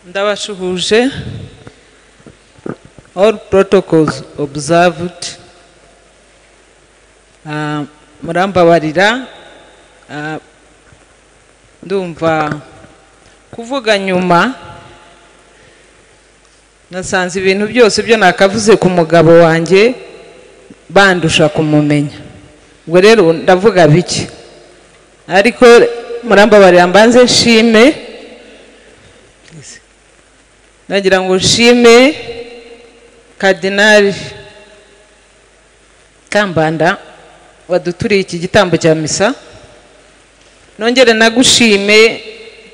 Ndabashuhuje. All protocols observed. Murambabarira, ndumva kuvuga nyuma nasanze ibintu byose byo nakavuze ku mugabo wanjye bandusha kumumenya. Ubwo rero ndavuga bike, ariko murambabarira mbanze nshime. Nagira ngo nshime Cardinal Kambanda waduturiye iki gitambo cya misa. Nongere nagushime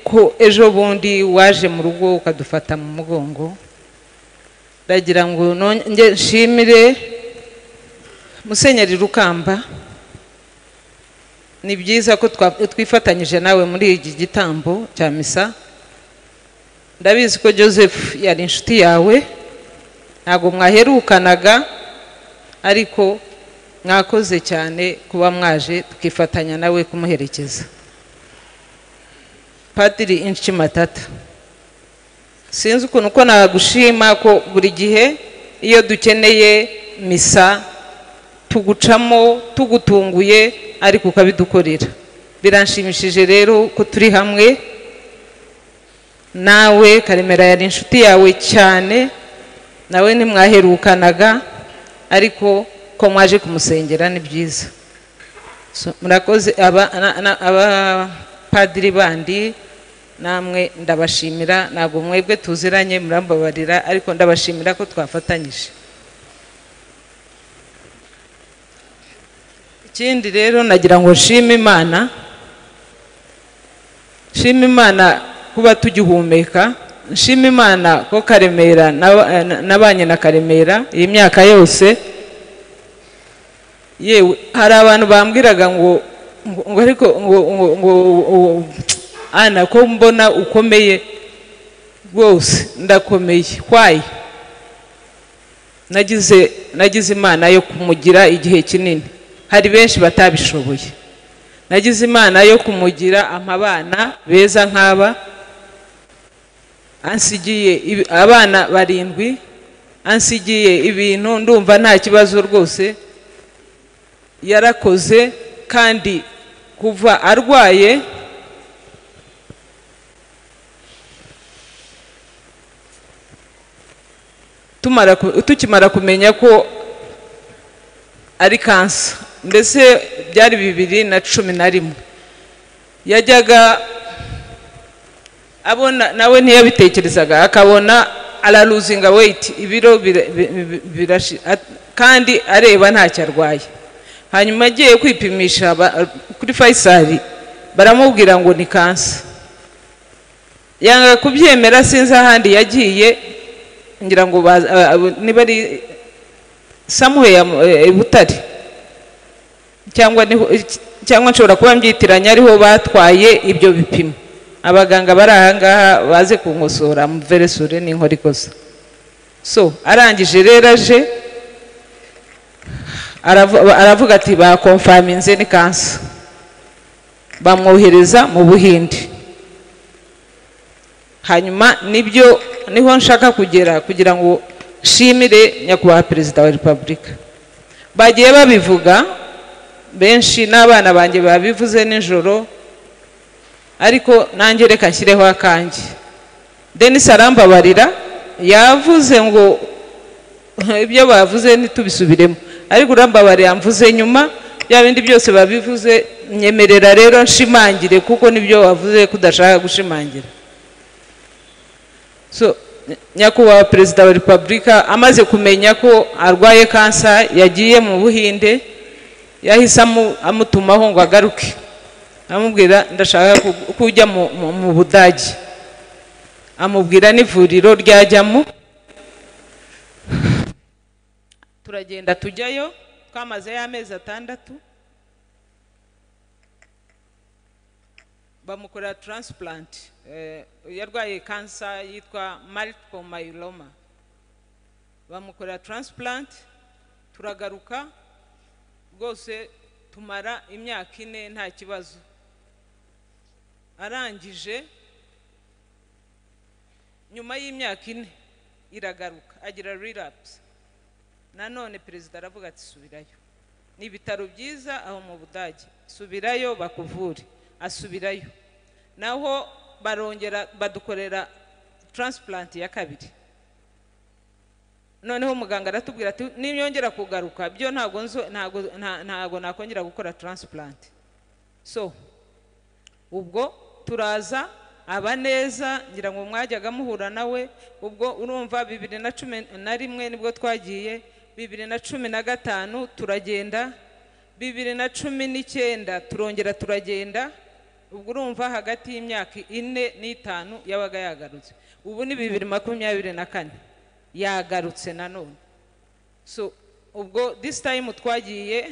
ko ejo bundi waje mu rugo ukadufata mu mugongo. Ndagira ngo nongere nshimire Musenyeri Rukamba. Ni byiza ko twifatanyije nawe muri iki gitambo cya misa. Ndabizi ko Joseph yari inshuti yawe, ntabwo mwaherukanaga, ariko mwakoze cyane kuba mwaje tukifatanya nawe kumuherekeza. Padiri Inshimatata, sinzi ukuntu ko nagushima ko buri gihe iyo dukeneye misa tugucamo tugutunguye, ariko ukabidukorera. Biranshimishije rero ko turi hamwe nawe. Karemera yari inshuti yawe cyane, nawe ntimwaherukanaga, ariko ko mwaje kumusengera ni byiza. Murakoze. Abapadiri bandi namwe ndabashimira, ntabwo mwebwe tuziranye murambabarira, ariko ndabashimira ko twafatanyije. Ikindi rero nagira ngo nshime Imana, nshime Imana kuba tugihumeka, nshime Imana ko Karemera nabanye na Karemera iyi myaka yose. Yewe hari abantu bambwiraga ngo ngo ariko ngo ngo ana ko mbona ukomeye rwose. Ndakomeye kwayi, nagize Imana yo kumugira igihe kinini. Hari benshi batabishoboye. Nagize Imana yo kumugira amabana beza nk'aba, ansigiye abana 7, ansigiye ibintu, ndumva nta kibazo rwose. Yarakoze, kandi kuva arwaye tukimara kumenya ko ari kansa, mbese byari 2011, yajyaga abona nawe ntiyabitekerezaga, akabona araluzinga weight, ibiro kandi areba ntacyo arwaye. Hanyuma agiye kwipimisha kuri Faisal, baramubwira ngo ni kansa. Yanga kubyemera, sinzi ahandi yagiye, ngira ngo niba ari somewhere i Butare, cyangwa nshobora kuba mbyitiranya, ariho batwaye ibyo bipimo. Abaganga bari aha ngaha baze kunkosora muveresure n'inkora ikosa. So arangije rero aje aravuga ati bakonfaminze ni kansa, bamwohereza mu Buhinde. Hanyuma nibyo niho nshaka kugera kugira ngo nshimire nyakubahwa Perezida wa Republika. Bagiye babivuga benshi, n'abana banjye babivuze nijoro, ariko nanjye reka nshyireho akanjye. Denis arambabarira, yavuze ngo ibyo bavuze ntitubisubiremo, ariko urambabarira mvuze nyuma bya bindi byose babivuze. Nyemerera rero nshimangire, kuko nibyo wavuze kudashaka gushimangira. So nyakubahwa Perezida wa Republika amaze kumenya ko arwaye kansa, yagiye mu Buhinde, yahise amutumaho ngo agaruke, amubwira ndashaka kujya mu Budage, amubwira n'ivuriro ryajyamo. Turagenda tujyayo, twamaze y'amezi 6, bamukorera transplant. Yarwaye kansa yitwa multiple myeloma, bamukorera transplant. Turagaruka rwose, tumara imyaka 4 nta kibazo. Arangije Nyuma y'imyaka 4 iragaruka, agira relapse. Nanone perezida aravuga ati subirayo, ni ibitaro byiza aho mu Budage, subirayo bakuvure. Asubirayo, naho barongera badukorera transplant ya kabiri. Noneho muganga aratubwira ati ninyongera kugaruka byo ntago nakongera gukora transplant. So ubwo turaza aba neza, ngira ngo mwajyaga muhura nawe. Ubwo urumva 2011 nibwo twagiye, 2015 turagenda, 2019 turongera turagenda. Ubwo urumva hagati y'imyaka 4 n'5 yabaga yagarutse. Ubu ni 2024 yagarutse nanone. So ubwo this time twagiye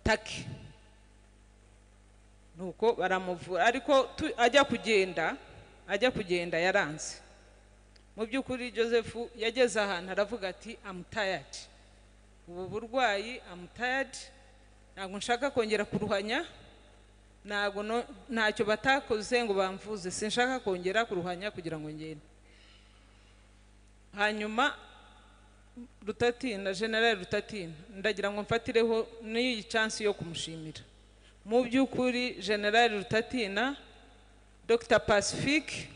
Taki, nuko baramuvura, ariko ajya kugenda yaranze. Mu by'ukuri Joseph yageze ahantu aravuga ati I'm tired, ubu burwayi I'm tired, ntabwo nshaka kongera kuruhanya, ntabwo ntacyo batakoze ngo bamvuze, sinshaka kongera kuruhanya kugira ngo ngende. Hanyuma Rutatina, General Rutatina, ndagira ngo mfatireho n'iyi chance yo kumushimira. Mu by'ukuri General Rutatina, Dr Pacifique,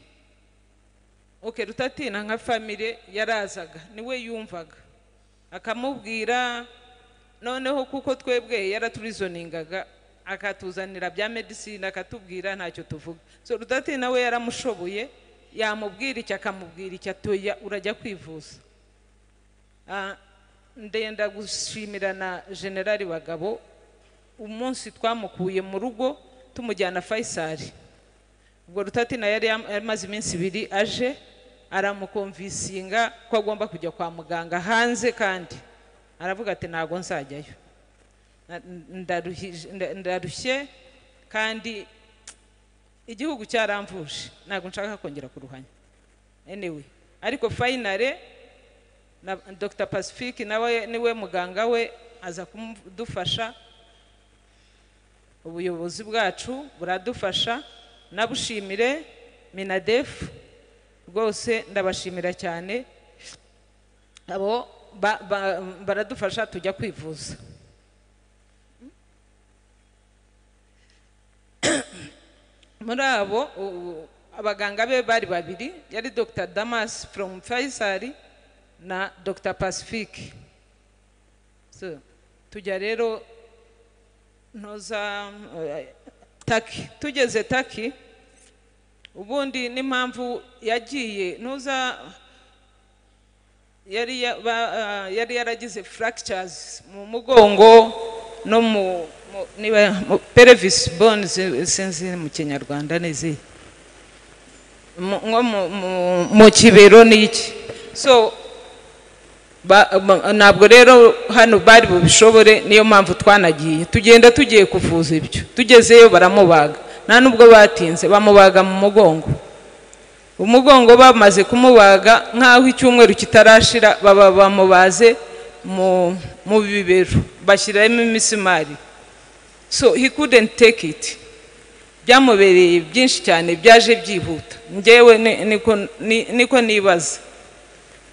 okay, Rutatina nka family yarazaga, niwe yumvaga akamubwira. Noneho kuko twebwe yaraturizoningaga akatuzanira bya medicine akatubwira ntacyo tuvuga. So Rutatina we yaramushoboye, yamubwira icyo akamubwira icyo, atoya urajya kwivuza. Ndenda gushimira na General Bagabo, umunsi twamukuye mu rugo tumujyana Faisal. Ubwo Rutatina yari amaze iminsi 2 aje, aramukonvisinga ko agomba kujya kwa muganga hanze, kandi aravuga ati ntago nzajyayo, ndarushye kandi igihugu cyaramvuje, ntago nshaka kongera kuruhanya. Anyway, ariko finally na Dr Pacifique nawe niwe muganga we aza kumudufasha, ubuyobozi bwacu buradufasha. Nabushimire Minadef rwose, ndabashimira cyane, abo baradufasha tujya kwivuza. Muri abo abaganga be bari babiri, yari Dr Damas from Faisal na Dr Pacifique. So tujya rero ntoza Taki, tugeze Taki ubundi n'impamvu yagiye ntuza, yari yaragize fractures mu mugongo no mu pelvis bones, sinzi mu Kinyarwanda n'izi, mu kibero n'iki. So ntabwo rero hano bari bubishobore, niyo mpamvu twanagiye tugenda tugiye kuvuza ibyo. Tugezeyo baramubaga, nta nubwo batinze, bamubaga mu mugongo. Umugongo bamaze kumubaga nkaho icyumweru kitarashira baba bamubaze mu bibero, bashyiramo imisimari. So he couldn't take it, byamubereye byinshi cyane, byaje byihuta. Njyewe niko nibaza.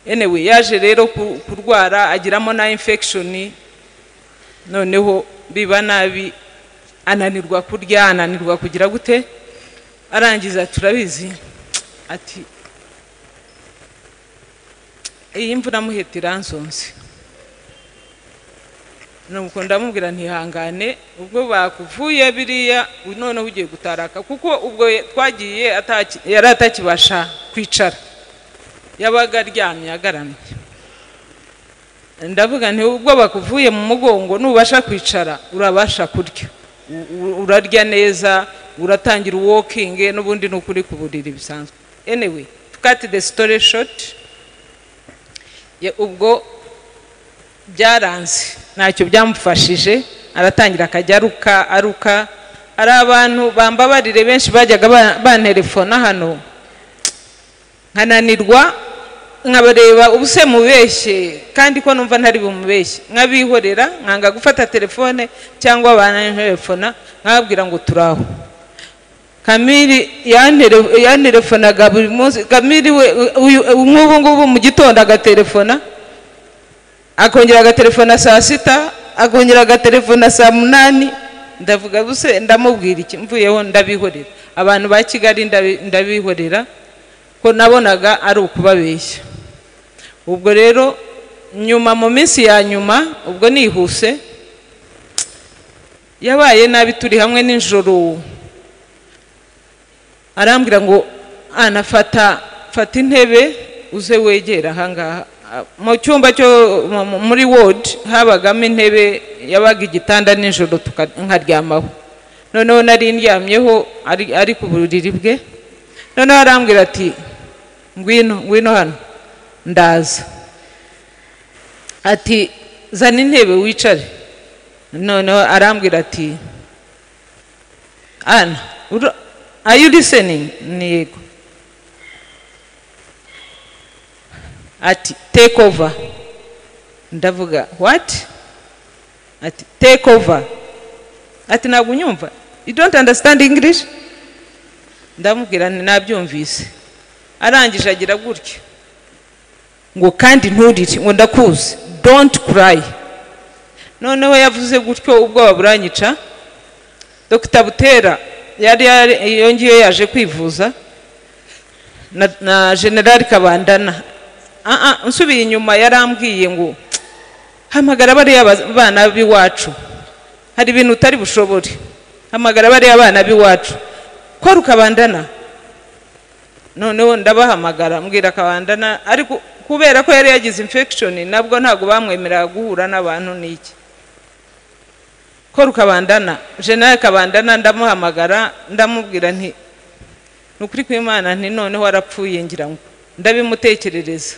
Anyway, yaje rero kurwara agiramo na infection, noneho biba nabi, ananirwa kurya, ananirwa kugira gute. Arangiza turabizi ati iyi mvura muheta iransonze. Nuko ndamubwira ntihangane, ubwo bakuvuye biriya noneho ugiye gutaraka, kuko ubwo twagiye yari atakibasha kwicara, yabaga aryamye agaramye. Ndavuga nti ubwo bakuvuye mu mugongo nubasha kwicara urabasha kurya, urarya neza, uratangira walking, n'ubundi n'ukuri ku buriri bisanzwe. Anyway, to cut the story short, ubwo byaranze ntacyo byamufashije, aratangira akajya aruka. Ari abantu bambabarire benshi bajyaga bantelefona hano, nkananirwa nkabareba ubuse mubeshye, kandi ko numva ntari bumubeshye, nkabihorera, nkanga gufata telefone cyangwa bantelefona nkababwira ngo turaho. Kamili yanterefonaga buri munsi. Kamili we nk'ubu ngubu mu gitondo agatelefona, akongera agatelefona saa 6, akongera agatelefona saa 8. Ndavuga buse ndamubwira iki, mvuyeho ndabihorera. Abantu ba Kigali ndabihorera ko nabonaga ari ukubabeshya. Ubwo rero nyuma mu minsi ya nyuma ubwo nihuse yabaye nabi, turi hamwe nijoro, arambwira ngo Ana fata intebe uze wegera ahangaha. Mu cyumba cyo muri ward habagamo intebe, yabaga igitanda nijoro nkaryamaho. Noneho nari ndyamyeho ari ku buriri bwe. Noneho arambwira ati ngwino hano. Ndaza. Ati zana intebe wicare. Noneho arambwira ati Ana, are you listening? Ni yego. Ati take over. Ndavuga what? Ati take over. Ati ntabwo unyumva? You don't understand English? Ndamubwira nti nabyumvise. Arangije agira gutya ngo kandi nturire, ngo ndakuzi, don't cry. Noneho yavuze gutyo ubwoba buranyica. Dr. Butera yari yongiye yaje kwivuza na General Kabandana. Nsubiye inyuma yarambwiye ngo hamagara bariya bana b'iwacu, hari ibintu utari bushobore, hamagara bariya bana b'iwacu ko rukabandana. Noneho ndabahamagara mbwira Kabandana, ariko kubera ko yari yagize infection nabwo ntago bamwemerera guhura n'abantu n'iki. Ko rukabandana, General Kabandana ndamuhamagara ndamubwira nti nukuri kw'Imana nti noneho warapfuye, ngira ngo ndabimutekerereza.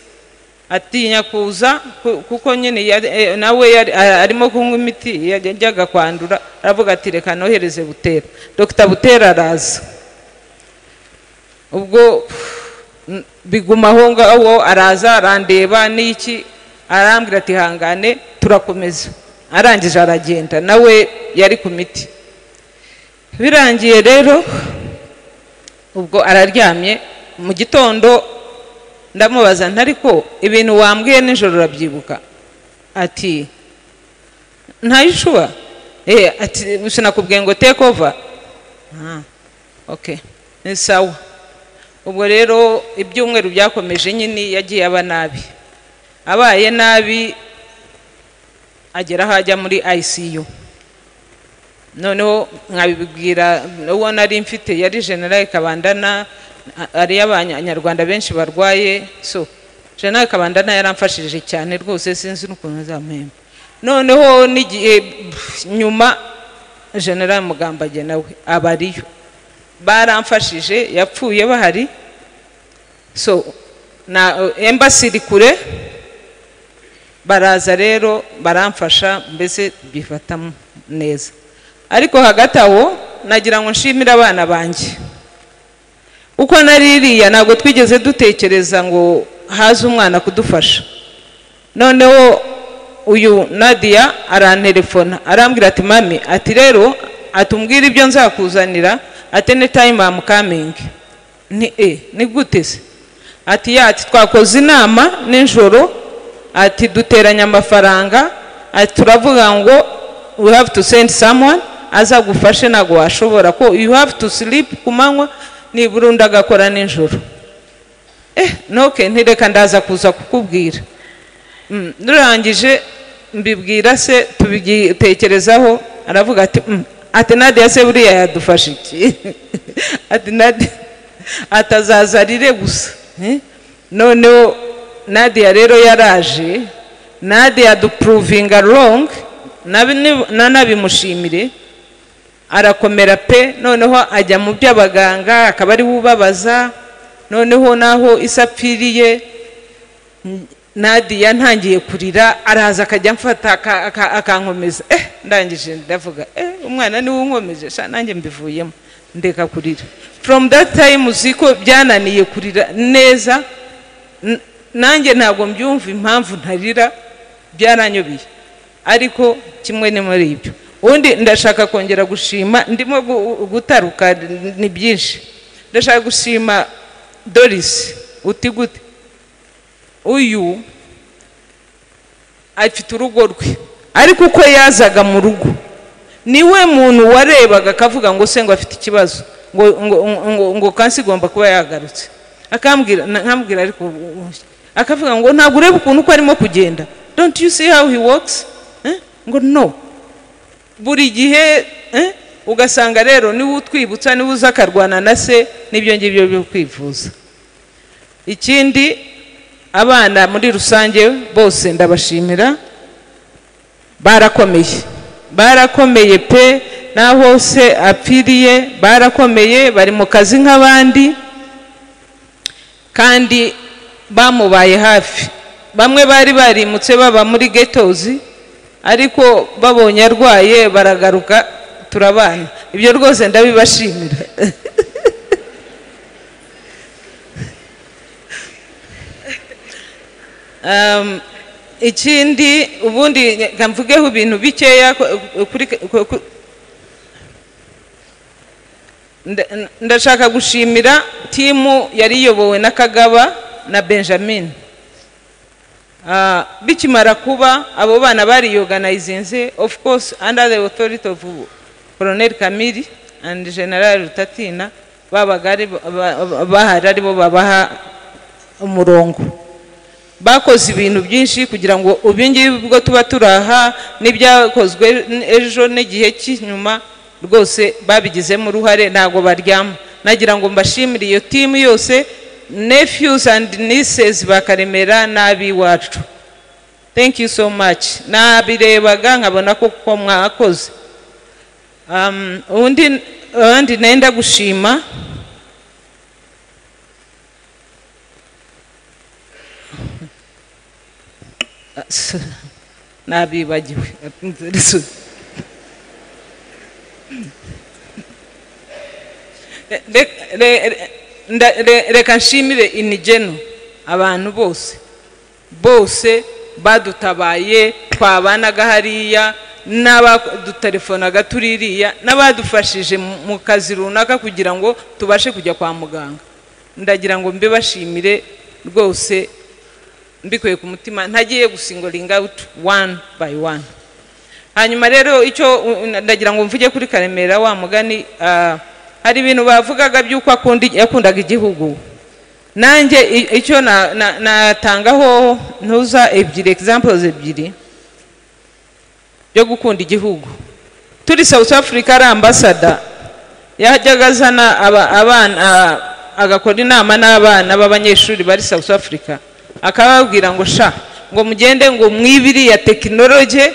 Atinya kuza kuko nyine nawe arimo kunywa imiti yajyaga kwandura, aravuga ati reka nohereze Butera. Dr. Butera araza. Ubwo biguma aho ngaho, araza arandeba n'iki, arambwira ati hangane turakomeza. Arangije aragenda, nawe yari ku miti. Birangiye rero ubwo araryamye. Mu gitondo ndamubaza nti ariko ibintu wambwiye nijoro urabyibuka? Ati ntayishuwa. Ati sinakubwiye ngo take over. Okay, ni sawa. Ubwo rero ibyumweru byakomeje nyine yagiye aba nabi, abaye nabi agera aho ajya muri ICU. Noneho nkabibwira uwo nari mfite yari General Kabandana, ari abanyarwanda benshi barwaye. So General Kabandana yaramfashije cyane rwose, sinzi n'ukuntu nzamuhemba. Noneho n'igihe nyuma General Mugambage nawe abariyo baramfashije, yapfuye bahari. So na embassy iri kure, baraza rero baramfasha, mbese bifata neza. Ariko hagati aho nagira ngo nshimire abana banjye. Uko naririya ntabwo twigeze dutekereza ngo haze umwana kudufasha. Noneho uyu Nadia arantelefona arambwira ati mami, ati rero atumbwira ibyo nzakuzanira, ati any time I'm coming. Ni ni gute se? Ati ya, ati twakoze inama nijoro, ati duteranya amafaranga, ati turavuga ngo we have to send someone azagufashe, ntago washobora ko you have to sleep kumanywa nibura undi agakora nijoro. Noke ntireka ndaza kuza kukubwira. Nurangije mbibwira se, tubitekerezaho, aravuga ati ati Nadia se buriya yadufasha iki? Ati Nadia atazazarire gusa. Noneho Nadia rero yaraje, Nadia duprovinga wrong, nanabimushimire, arakomera pe. Noneho ajya mu by'abaganga akaba ari ubabaza. Noneho naho isapfiriye Nadia ntangiye kurira, araza akajya amfata akankomeza. Ndangije ndavuga umwana niwe unkomeje, sha nanjye mbivuyemo ndeka kurira. From that time uziko byananiye kurira neza, nanjye ntabwo mbyumva impamvu ntarira, byaranyobeye. Ariko kimwe ni muri ibyo. Ubundi ndashaka kongera gushima, ndimo gutaruka ni byinshi. Ndashaka gushima Doris uti gute, uyu afite urugo rwe, ariko uko yazaga mu rugo niwe muntu warebaga akavuga ngo se ngo afite ikibazo, ngo ngo ngo ngo kansi igomba kuba yagarutse, akambwira, nkambwira, ariko akavuga ngo ntabwo ureba ukuntu uko arimo kugenda, don't you see how he walks, eh? Ngo no, buri gihe ugasanga rero niwe utwibutsa, niwe uza akarwana na se n'ibyo ngibyo byo kwivuza. Ikindi, abana muri rusange bose ndabashimira, barakomeye, barakomeye pe, naho se apfiriye barakomeye, bari mu kazi nk'abandi kandi bamubaye hafi. Bamwe bari barimutse baba muri ghettos, ariko babonye arwaye baragaruka turabana. Ibyo rwose ndabibashimira. Ikindi ubundi mvugeho ibintu bikeya kuri ndashaka gushimira timu yari iyobowe na Kagaba na Benjamin. Bikimara kuba abo bana bariyoganizinze, of course under the authority of Colonel Kamiri and General Rutatina, babaga bahari aribo babaha umurongo. Bakoze ibintu byinshi kugira ngo ubingibi ubwo tuba turaha n'ibyakozwe ejo n'igihe cy'inyuma rwose babigizemo uruhare, ntabwo baryama. Nagira ngo mbashimire iyo timu yose, nephews and nieces ba Karemera n'abiwacu, thank you so much. Nabirebaga nkabona ko mwakoze. Undi nenda gushima nabibagiwe. Reka nshimire inigeno abantu bose bose badutabaye, twabanaga hariya n'abadutelefonaga tuririya n'abadufashije mu kazi runaka kugira ngo tubashe kujya kwa muganga. Ndagira ngo mbibashimire rwose mbikuye ku mutima, ntagiye gusingolinga out one by one. Hanyuma rero icyo ndagira ngo mvuge kuri Karemera wa mugani, hari ibintu bavugaga by'uko yakundaga igihugu. Nanjye icyo natangaho ntuza ebyiri, examples ebyiri byo gukunda igihugu. Turi South Africa ari ambassador, yajyaga azana abana agakora inama n'abana b'abanyeshuri bari South Africa, akababwira ngo sha ngo mugende ngo mwibiri ya technology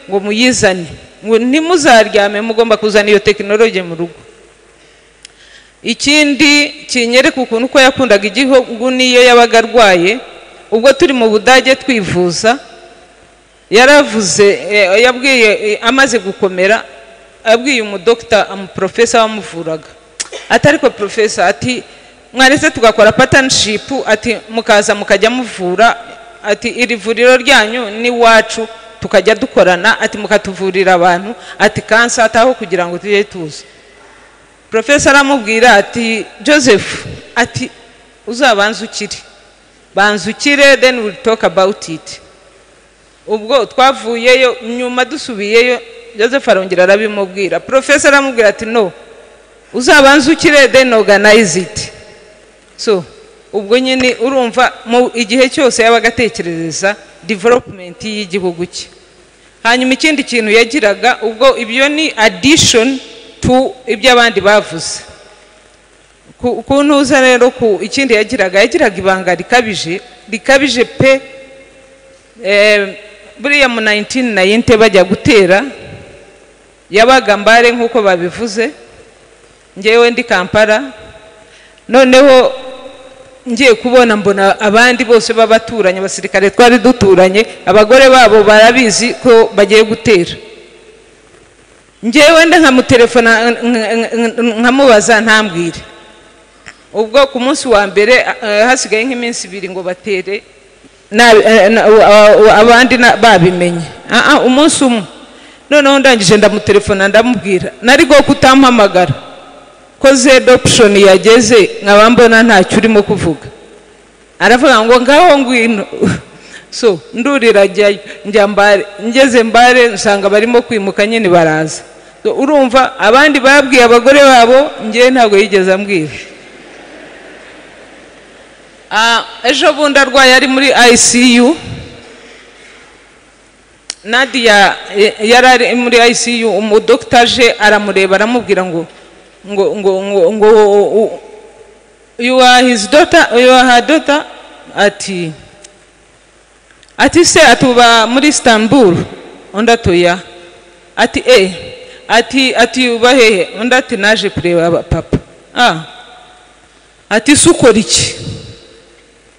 ngo muyizane, ngo ntimuzaryame, mugomba kuzana iyo technology mu rugo. Ikindi kinyereka ukuntu ko yakundaga igihugu niyo yabaga arwaye, ubwo turi mu Budage twivuza, yaravuze, yabwiye amaze gukomera, abwiye umudokita, umuprofesa wamuvuraga, ati ariko profesa, ati mwaretse tugakora partnership, ati mukaza mukajya muvura, ati iri vuriro ryanyu ni wacu tukajya dukorana, ati mukatuvurira abantu, ati kansa ataho kugira ngo tujye tuza. Profesa aramubwira ati Joseph, ati uzabanza ukire, banza ukire, then we'll talk about it. Ubwo twavuyeyo nyuma dusubiyeyo, Joseph arongera arabimubwira. Profesa aramubwira ati no, uzabanza ukire then organize it. So ubwo nyine urumva mu igihe cyose yabaga atekereza development y'igihugu cye. Hanyuma ikindi kintu yagiraga, ubwo ibyo ni addition to ibyo abandi bavuze. Ku ntuza rero ku ikindi yagiraga ibanga rikabije, rikabije pe. Buriya mu 1990 bajya gutera, yabaga Mbare nkuko babivuze, ngewe ndi Kampala. Noneho ngiye kubona mbona abandi bose babaturanye, abasirikare twari duturanye, abagore babo barabizi ko bagiye gutera. Ngewe nda nkamutelefona nkamubaza ntambwire. Ubwo ku munsi wa mbere hasigaye nk'iminsi ibiri ngo batere, abandi babimenye. Umunsi umwe Noneho ndangije ndamutelefona ndamubwira nari go kutampamagara ko Z option yageze nkaba mbona ntacyo urimo kuvuga. Aravuga ngo ngaho ngwino. So ndurira njya Mbare, ngeze Mbare nsanga barimo kwimuka nyine baraza. So, urumva abandi babwiye abagore babo, njye ntabwo yigeze ambwira. Ejo bundi arwaye ari muri ICU. Nadia yari ari muri ICU, umudokita aje aramureba aramubwira ngo ngo ngo ngo ngo you are his daughter, you are her daughter. Ati ati se atuba muri Istanbul? Undi atuya. Ati ati ati uba hehe? Undi ati naje kureba papa. Ati se ukora iki?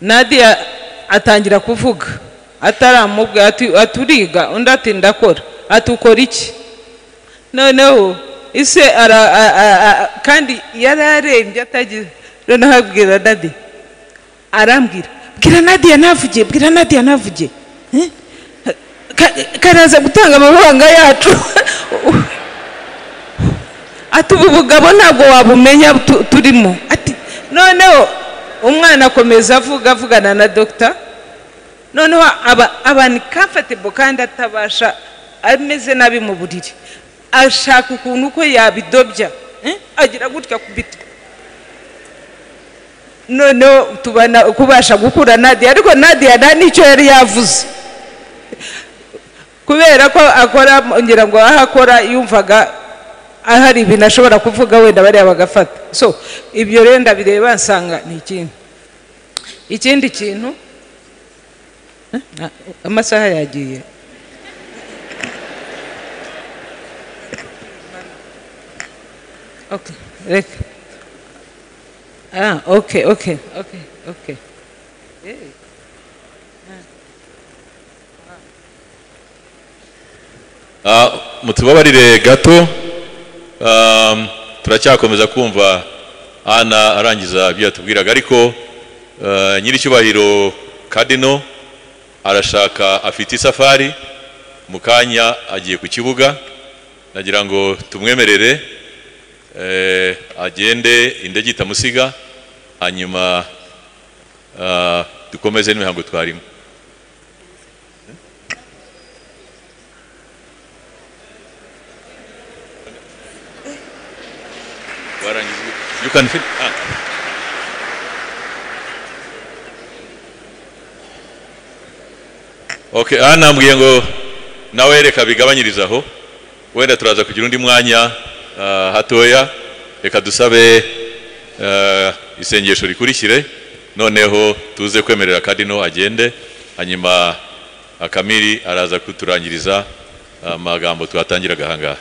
Nadia atangira kuvuga ataramubwira ati aturiga. Undi ati ndakora. Ati ukora iki? Noneho ise kandi yari arembye atagize. Noneho abwira Nadia, arambwira bwira Nadia navuge, bwira Nadia navuge, karaza gutanga amabanga yacu. Ati ubu bugabo ntabwo wabumenya turimo. Ati noneho umwana akomeza avuga avugana na doctor. Noneho aba ni comfortable kandi atabasha, ameze nabi mu buriri, ashaka ukuntu uko yabidobya, agira gutya kubita. Noneho tubana kubasha gukura Nadia, ariko Nadia nta nicyo yari yavuze kubera ko akora, ngira ngo aho akora yumvaga ahari ibintu ashobora kuvuga wenda bariya bagafata. So ibyo rero ndabireba nsanga ni ikindi. Ikindi kintu, amasaha yagiye. Okay, reka. Okay, okay, okay, okay. Mutubabarire gato, turacyakomeza kumva Ana arangiza ibyo yatubwiraga, ariko nyiricyubahiro Cardinal arashaka, afite isafari mu kanya agiye ku kibuga, nagira ngo tumwemerere agende indege itamusiga, hanyuma dukomeze n'imihango twarimo. You can fit. Okay, Ana mbwiye ngo nawe reka bigabanyiriza aho, wenda turaza kugira undi mwanya hatoya. Reka dusabe isengesho rikurikire, noneho tuze kwemerera Cardinal agende, hanyuma Akamiri araza kuturangiriza amagambo twatangiraga ahangaha.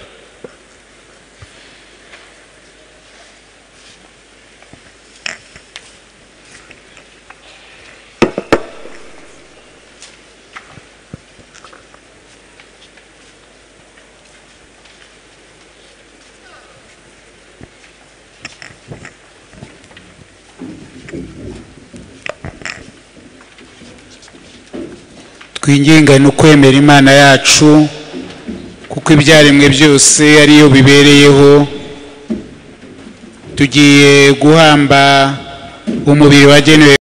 Twingingane ukwemera Imana yacu, kuko ibyaremwe byose ariyo bibereyeho. Tugiye guhamba umubiri wagenewe